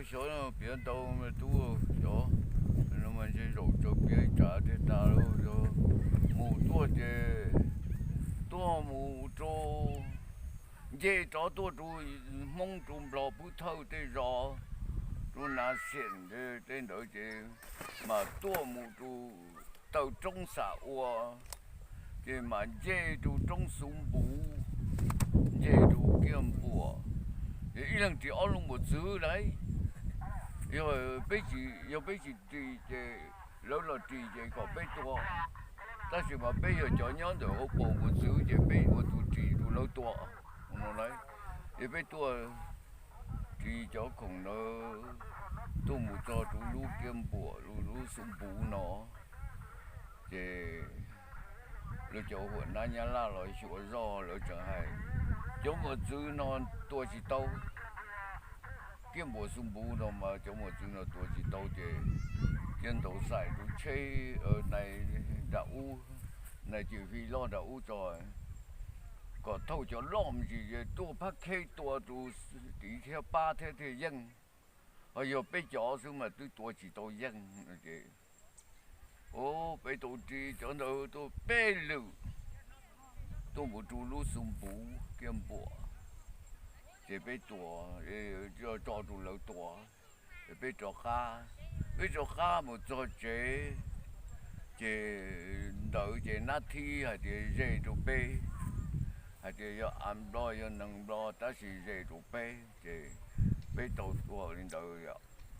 Xyov piav ntau tub, xyov no mas ntshe zaum tsaws piav ib tsam thiaj tas lauj. Mus tuaj ces tuaj mus rau, nce rov tuaj rau Hmoob rau Nplog Pub Thawj tej zos, rau Nas Xeem tej ntawd ces mas tuaj mus rau taw roob Xam Ua, ces mas nce rau roob Xuv Npuv, nce rau Kiaj Npuam, ces ib leeg ris ob lub npua txwv lauj. Yog peb tsis, yog peb tsis ris ces lawv los ris ces kom peb tua, tab sis mas peb yog cov nyob ntawm hauv paus npua txwv ces peb ua tus ris rau lawv tua no lauj. Ces peb tuaj ris cov khoom ntawd tuaj mus txog rau lub Kiaj Npuam, lub Xuv Npuv no, ces lawv cov huam nab Nyab Laj los xyuas zoj lawv tseem hais, cov npua txwv no tua tsis tau, Kiaj Npuam Xuv Npuv no mas cov npua txwv no tua tsis tau ces cia ntaus xais rau tsheb, nais nram ub, nais cim fij loj nram ub tso, kom thauj cov loj me ntsis ces tuaj phab kheb tua rau tid thiab pab thiab thiaj yeej. Ho yog peb cov xwb mas twb tua tsis tau yeej no ces, o, peb tau ris cov ntawd tuaj peb lwm, tuaj mus rau lub Xuv Npuv Kiaj Npuam, ces peb tua, tso rau lawv tua, es peb rov qab, peb rov qab mus txog tsev, ces ntawd ces nab thib hais tias ze rau peb, hais tias yog av Nplog yog neeg Nplog tab sis ze rau peb, ces peb tau tua li ntawd,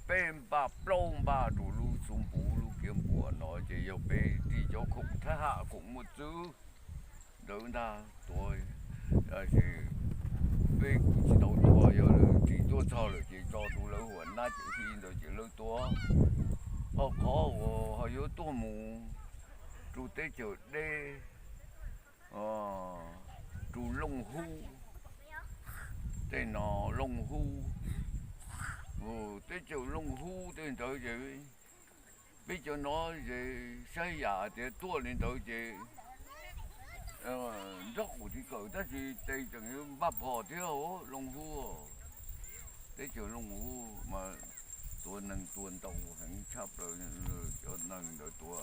peb npaj plaub npaj rau lub Xuv Npuv lub Kiaj Npuam no ces yog peb ris cov khoom thab ham khoom npua txwv ntawd ntag tua. Tab sis peb kuj tsis tau tua, yog lawv ris tuaj txog lawm ces tso rau lawv huam nab cim fij ntawd ces lawv tua. Ho qhov uas ho yuav tuaj mus rau teb chaws deb, rau Looj Hub, tej no Looj Hub, teb chaws Looj Hub tej ntawd ces peb cov no ces saib yam tias tuaj li ntawd ces nrog kuv tiv kawm tab sis tes tseem yuav npaj phom thiab Looj Hub. Teb chaws Looj Hub mas tua neeg tua ntau heev tshaj plaws, cov neeg ntawd tua.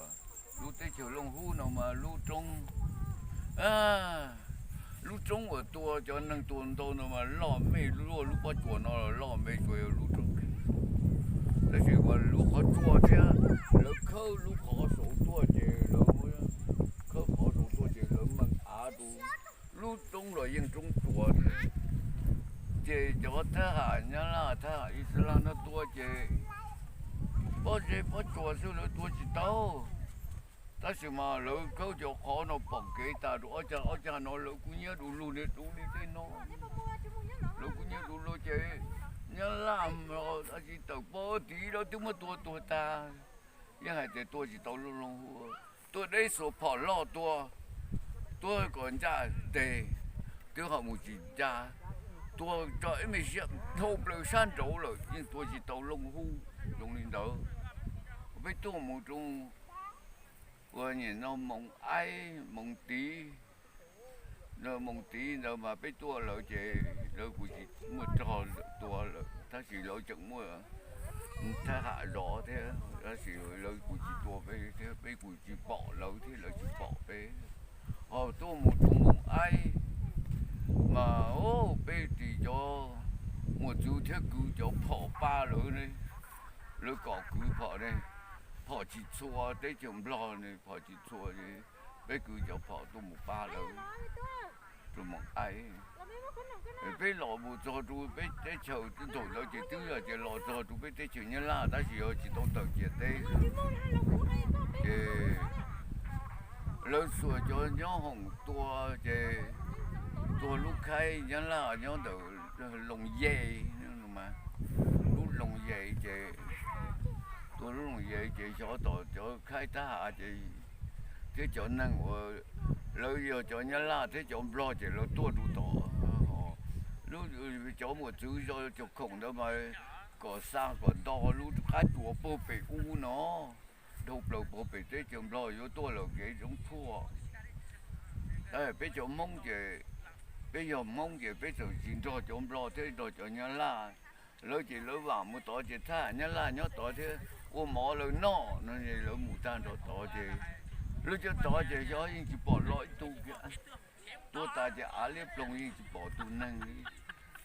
Lub teb chaws Looj Hub no mas lub roob, lub roob uas tua cov neeg tua ntau no mas loj mej luaj lub pob tsuas no loj mej tsuas yog lub roob, tab sis mas lub qhov tsua thiab lawv khawb lub qhov saud tuaj ces lawv muab khawb qhov saud tuaj ces lawv meem av rau lub roob los yeej roob tsua thiab. Ces cov thab ham Nyab Laj thab ham Ixalas no tua ces pob zeb pob tsuas xwb lawv tua tsis tau. Tab sis mas lawv khawb cov qhov no pom kev tas rau ob cag ob cag no lawv kuj nyiab du lug niag du li tej no. Lawv kuj nyiab du lug ces Nyab Laj tab sis tawm pog tid lawv twb muab tua tuag tag. Yeej hais tias tua tsis tau Looj Hub, tuaj deb xuas phom loj tua, tuaj kom ncaj teg, twb ho mus tsis ncaj, tua tso ib me siab dhau plaws sab nraud lawm yeej tua tsis tau Looj Hub zoo li ntawd. Peb tuaj mus rau ua nyem no Moos Aib, Moos Tid, Moos Tid ntawd mas peb tuaj lawm ces lawv kuj tsis muaj rog tua lawm tab sis lawv tseem muaj thab ham zov thiab tab sis lawv kuj tsis tua peb thiab peb kuj tsis pom lawv thiab lawv tsis pom peb. Ho tuaj mus rau Moos Aib mas peb ris cov muas txwv thiab kwv cov phom pab lawv ne, lawv kom kwv phom ne, phom tsis txhua teb chaws Nplog ne phom tsis txhua, peb kwv cov phom tuaj mus pab lawv rau Moos Aib. Peb los mus txog rau peb teb chaws thaum ntawd ces twb yog tias los txog rau peb teb chaws Nyab Laj tab sis yog tsis tau tawm ciam teb. Ces lawv xuas cov nyob hoom tua ces tua lub khaib Nyab Laj nyob ntawm Loos Ye, lub Loos Ye ces tua lub Loos Ye ces xyov tom cov khaib thab ham ces thiab cov neeg uas lawv yog cov Nyab Laj thiab cov Nplog ces lawv tuaj rau tom. Lub, cov muas txwv zov cov khoom ntawd mas kom xa kom nto lub qab tsuas puag pem ub no, dhau plaws puag pem teb chaws Nplog yuav tuaj lawm kev zoo tshuaj. Peb cov Hmoob ces peb yog Hmoob ces peb txawm tsis nrog cov Nplog thiab nrog cov Nyab Laj Lawv ces lawv vam mus tod ces thaj nyab laj nyob tod thiab ua mov lawv noj no, lawv mus tag nrho tod ces lawv cov tod ces xyov yeej tsis pom los ib tug kiag. Tuaj tas ces av liab ploog yeej tsis pom tus neeg li.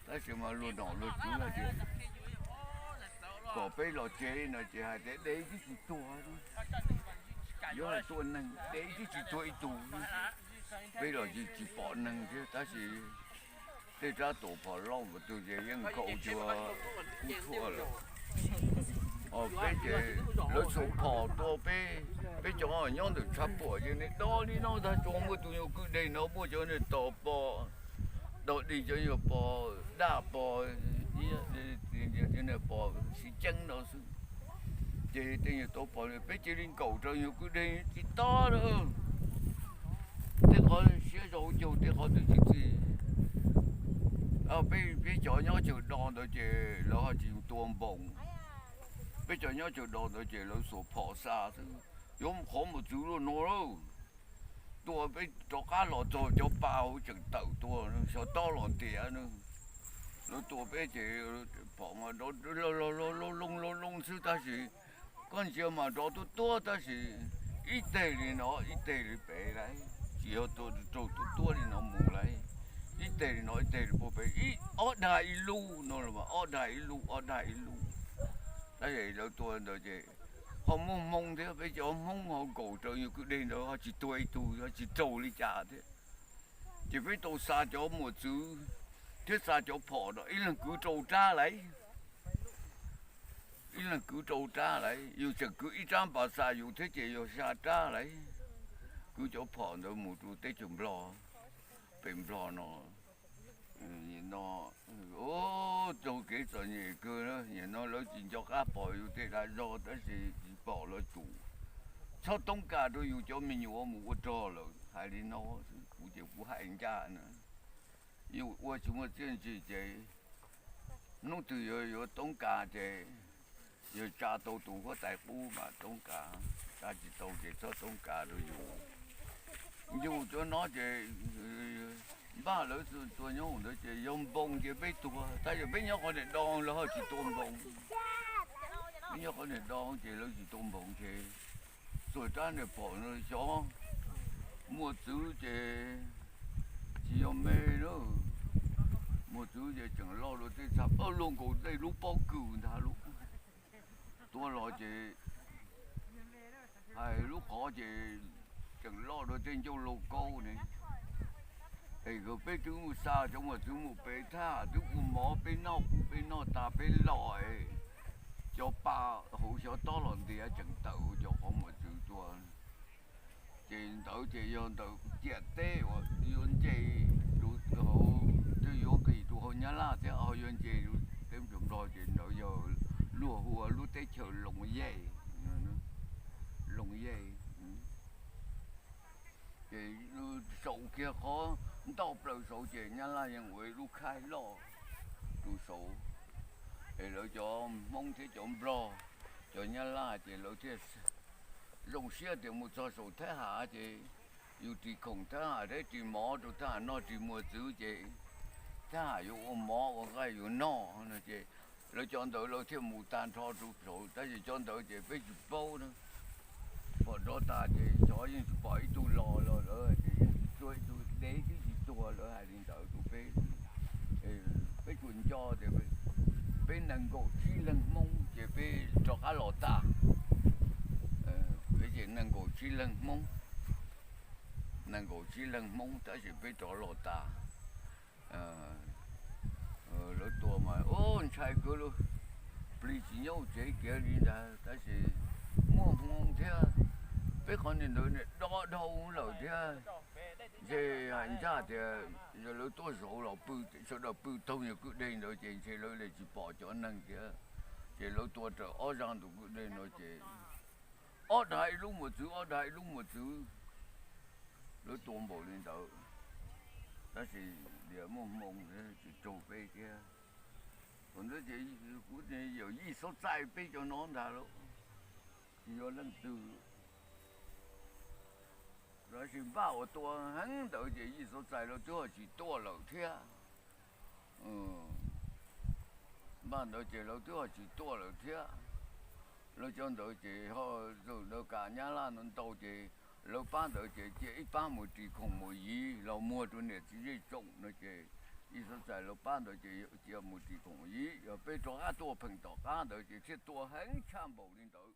Tab sis mas luag nom luag tswv hais tias kom peb los tsev no ces hais tias de twb tsis tuag, yuav hais tuaj neeg de twb tsis tuag ib tug. Peb los tsis pom neeg thiab tab sis tej rab tus phom loj mus tus ces yeej nkaus cua kub tshuaj lawm. Peb ces lawv xuas phom tua peb, peb cov nyob ntawm tshav puam ces nws do li no ntag, tsuas muaj tus nyuag kwj deg no muaj cov niag tos pos, dog dig cov nyuag pos daj pos, pos siv ceeb no xwb. Ces tej nyuag tau pom peb cia li nkaum rau nyuag kwj deg tsis tob lawm. Tej qhov siab zog caug tej qhov twb tsis txi. Peb, peb cov nyob chaw do ntawd ces lawv ho tsis tua npoos. Peb cov nyob chaw do ntawd ces lawv xuas phom xa xwb. Yuav qhov muas txwv luaj no lauj. Tua peb rov qab los txog cov pa hauv tseem tawm tuaj, xyov tob los ntiav na. Lawv tua peb ces phom mas nrov loo loo loo loo xwb tab sis koj ntsia mas nrov tuab tuab tab sis ib teg li no ib teg li pem lauj, tsis yog tua raug tuab tuab li no mus lauj. Ib teg li no ib teg li puag pem, ib ob dag ib lub no los mas ob dag ib lub ob dag ib lub. Tab sis lawv tua ntawd ces ho muaj hmoo thiab, peb cov hmoob ho nkaum raws nyuag kwj deg ntawd ho tsis tuag ib tug, ho tsis raug li cas thiab. Ces peb tau xa cov muas txwv thiab xa cov phom no ib leeg kwv rau rab lauj. Ib leeg kwv rau rab lauj, yus tseem kwv ib rab npas xa yus thiab ces yog xya rab lauj. Kwv cov phom ntawd mus rau teb chaws Nplog, pem Nplog no. No, raug kev txom nyem kawg, nim no lawv tsis nco qab pom yus tej dag zog tab sis tsis pom los tsum txhob toob kas rau yus cov me nyuam mus ua rog lawm. Hais li no xwb kuv ces kuv hais ncaj na. Yus ua tsis muaj txiaj ntsig ces hnub twg yuav yuav toob kas ces yog tsa tau tus huab tais qub mas toob kas, tsa tsis tau ces txhob toob kas rau yus. Yus cov no ces npaj lawv tua nyob ntawd ces yog npoo ces peb tuag, tab sis peb nyob qhov niag do lawv ho tsis tua npoo. Peb nyob qhov niag do ces lawv tsis tua npoo ces txhua rab niag phom no xyov muas txwv ces tsis yog me na. Muas txwv ces tseem loj dua tej txha plaws luaj nkaus tej lub pob kws ntag lauj. Tuaj los ces hais lub qhov ces tseem loj dua tej ncauj laug kaub ne. Es peb twb mus xa cov muas txwv mus pem thaj twb ua mov peb noj, peb noj tas peb los es cov pa hauv xyov tob los ntiav tseem tawm cov qhov muas txwv tuaj. Ces ntawd ces yog ntawm ciam teb uas yuav nce rau hauv, twb yuav nqis rau hauv Nyab Laj thiab ho yuav nce rau teb chaws Nplog ces ntawd yog luag hu ua lub teb chaws Loos Yej, Loos Yej. Ces saum kiag qhov ntoj plaws saud ces Nyab Laj yeej ua ib lub khaib loj rau saud. Es lawv cov Hmoob thiab cov Nplog, cov Nyab Laj ces lawv thiaj zoo siab tias mus txog saum Thaib Hav ces yus ris khoom Thaib Hav thiab ris mov rau Thaib Hav noj, ris muas txwv ces Thaib Hav yuav ua mov ua nqaij yus noj no ces lawv cov ntawd lawv thiaj mus tag nrho rau saud, tab sis cov ntawd ces peb tsis paub na. Pom nrov tas ces xyov yeej tsis pom ib tug los los lawv ces yeej tsis tuag ib tug, de twb tsis tuag, lawv hais li ntawd rau peb. Peb tsuas nco tias peb nees nkaum tsib leeg Hmoob ces peb rov qab los tas. Peb ces nees nkaum tsib leeg Hmoob, nees nkaum tsib leeg Hmoob tab sis peb rov los tas. Lawv tua mas ntshai kawg li, plig tsis nyob tsev kiag li ntag, tab sis muaj hmoo thiab. Peb qhov niag ntawd niag do dhau lawm thiab. Ntshe hais ncaj tias yog lawv tuaj zauv los pw, sawv daws pw taug nyuag kwj deg ntawd ces ntshe lawv li tsis pom cov neeg thiab. Ces lawv tua raws ob zaj ntug kwj deg no ces ob dag ib lub muas txwv, ob dag ib lub muas txwv. Lawv tua npaum li ntawd, tab sis tias muaj hmoo thiab tsis raug peb thiab. Thaum ntawd ces kuv yawm yij xob txais peb cov no ntag lauj, tsis yog leej twg. Tab sis npaj uas tua heev ntawd ces yij xob txais los twb ho tsis tuaj lawm thiab. Npaj ntawd ces lawv twb ho tsis tuaj lawm thiab. Lawv cov ntawd ces ho, tus ntawd kam nyab laj ntau ces lawv pab ntawd ces cia ib pab mus ris khoom mus yiv los muag rau niam txiv zej tsoom no ces, ib xav txais lawv pab ntawd ces cia mus ris khoom yiv, yog peb rov qab tuaj pheej tom qab ntawd ces thiaj tua heev tshaj npaum li ntawd.